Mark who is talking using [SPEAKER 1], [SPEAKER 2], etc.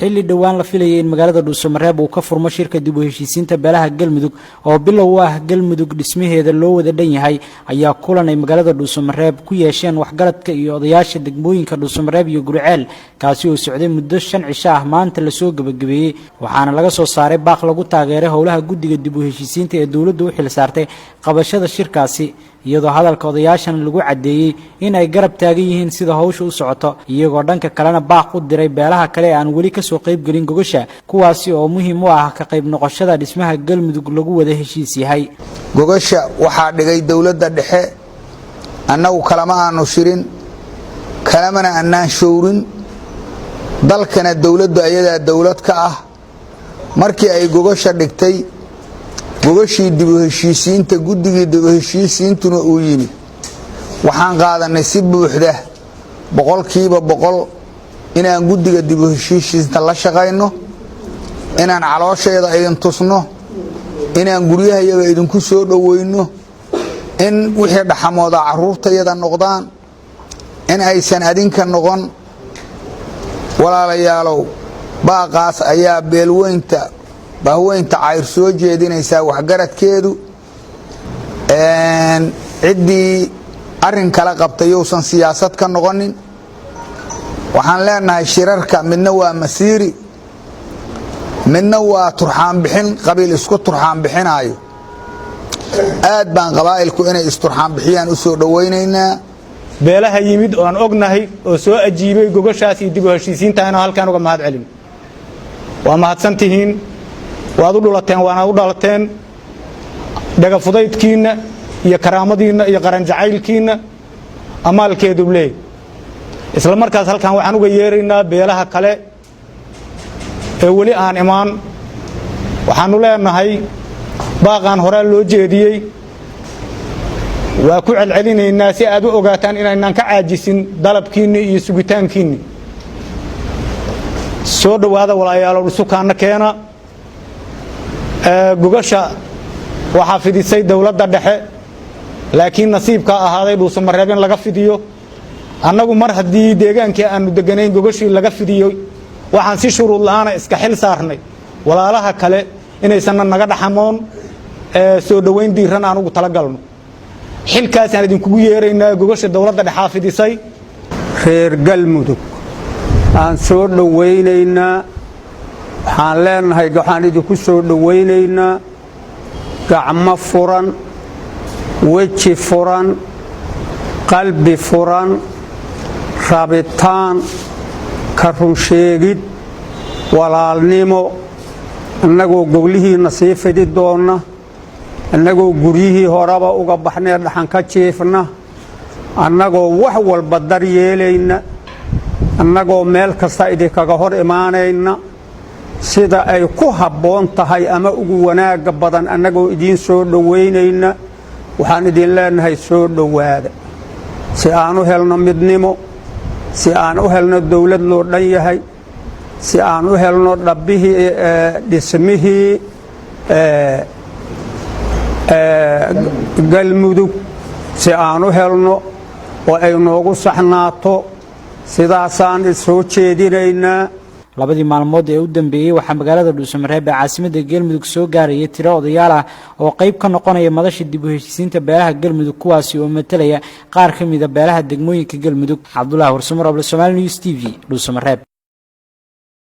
[SPEAKER 1] Xilli dhowaan la filayay in magaalada Dhuusamareeb uu ka furmo shirka dib u heshiisiinta beelaha Galmudug oo bilow u ah Galmudug dhismaheeda loo wada dhan yahay, ayaa kulan ay magaalada Dhuusamareeb ku yeesheen waxgaradka iyo odayaasha degmooyinka Dhuusamareeb iyo Guriceel, kaasi oo socday muddo 5 cisho ah, maanta lasoo gebagabeeyey. Waxaana laga soo saaray baaq lagu taageeray howlaha guddiga dib u heshiisiinta ee dowladdu u xil saartay qabashada shirkaasi, iyadoo hadalka odayaashan lagu caddeeyey in ay garab taagan yihiin sida hawsha u socoto, iyagoo dhanka kalena baaq u diray beelaha kale ee aan weli kasoo qaybgelin gogasha, kuwaasi oo muhiim u ah ka qayb noqoshada dhismaha Galmudug lagu wada heshiis yahay.
[SPEAKER 2] Gogasha waxaa dhigay dowladda dhexe. Annagu kalama aanu shirin, kalamana annaan showrin. Dalkana dowladdu ayadaa dowlad ka ah. Markii ay gogasha dhigtay, gogashii dibu heshiisiinta, guddigii dibu heshiisiintuna uu yimid, waxaan qaadanay si buuxda, 100% inaan guddiga dibu heshiisiinta la shaqayno, inaan caloosheeda idin tusno, inaan guryahayaga idinku soo dhoweyno, in wixii dhaxamooda carruurtayada noqdaan, in aysan adinka noqon. Walaalayaalow, baaqaas ayaa beelweynta bahweynta Cayr soo jeedinaysaa waxgaradkeedu. Ciddii arrin kala qabtay yousan siyaasad ka noqonin. Waxaan leenahay, shirarka midna waa masiiri, midna waa turxaanbixin qabiil isku turxaanbixinaayo. Aad baan qabaa'ilku inay isturxaanbixiyaan u soo dhowaynaynaa.
[SPEAKER 3] Beelaha yimid oo aan ognahay oo soo ajiibay gogashaas iyo dib u heshiisiinta inaan halkaan uga mahad celin. Waa mahadsan tihiin, waad u dhulateen, waanaad u dhalateen. Dhagafudaydkiinna iyo karaamadiinna iyo qaranjacaylkiinna amaalkeedu leey. Isla markaas halkaan waxaan uga yeeraynaa beelaha kale ee weli aan imaan. Waxaannu leenahay, baaqaan horaa loo jeediyey, waa ku celcelinaynaa si aad u ogaataan inaynaan ka caajisin dalabkiinni iyo sugitaankiinni. Soo dhowaada, walaalayaalow, isukaanna keena. Gogasha waxaa fidisay dowladda dhexe, laakiin nasiibkaa ahaaday Dhuusamareeb in laga fidiyo. Annagu mar haddii deegaankii aanu deganayn gogashii laga fidiyey, waxaan si shuruud la'aana iska xil saarnay walaalaha kale inaysanna naga dhaxamoon, soo dhowayn diiran aan ugu talagalno. Xilkaasaan idinkugu yeeraynaa. Gogasha dowladda dhexaa fidisay.
[SPEAKER 4] Reer Galmudug aan soo dhowaynaynaa. Waxaan leenahay, waxaan idinku soo dhowaynaynaa gacmo furan, weji furan, qalbi furan, rabitaan, ka runsheegid, walaalnimo, annagoo goglihiinna sii fidi doonna, annagoo guryihii horeba uga baxnee dhaxan ka jiifna, annagoo wax walba dar yeelayna, annagoo meel kasta idinkaga hor imaanayna sida ay ku habboon tahay ama ugu wanaagga badan, annagoo idiin soo dhowaynayna. Waxaan idin leenahay, soo dhowaada, si aan u helno midnimo, si aan u helno dawlad loo dhan yahay, si aan u helno dhabbihii dhismihii Galmudug, si aan u helno oo ay noogu saxnaato. Sidaasaan soo jeedinaynaa.
[SPEAKER 1] Labadii maalmood ee u dambeeyey waxaa magaalada Dhuusamareeb ee caasimadda Galmudug soo gaarayay tiro odayaal ah oo qayb ka noqonaya madasha dib u heshiisiinta beelaha Galmudug, kuwaasi oo matalaya qaar ka mida beelaha degmooyinka Galmudug. Cabdulahi Warsamo Roble, Somaali News TV, Dhuusamareeb.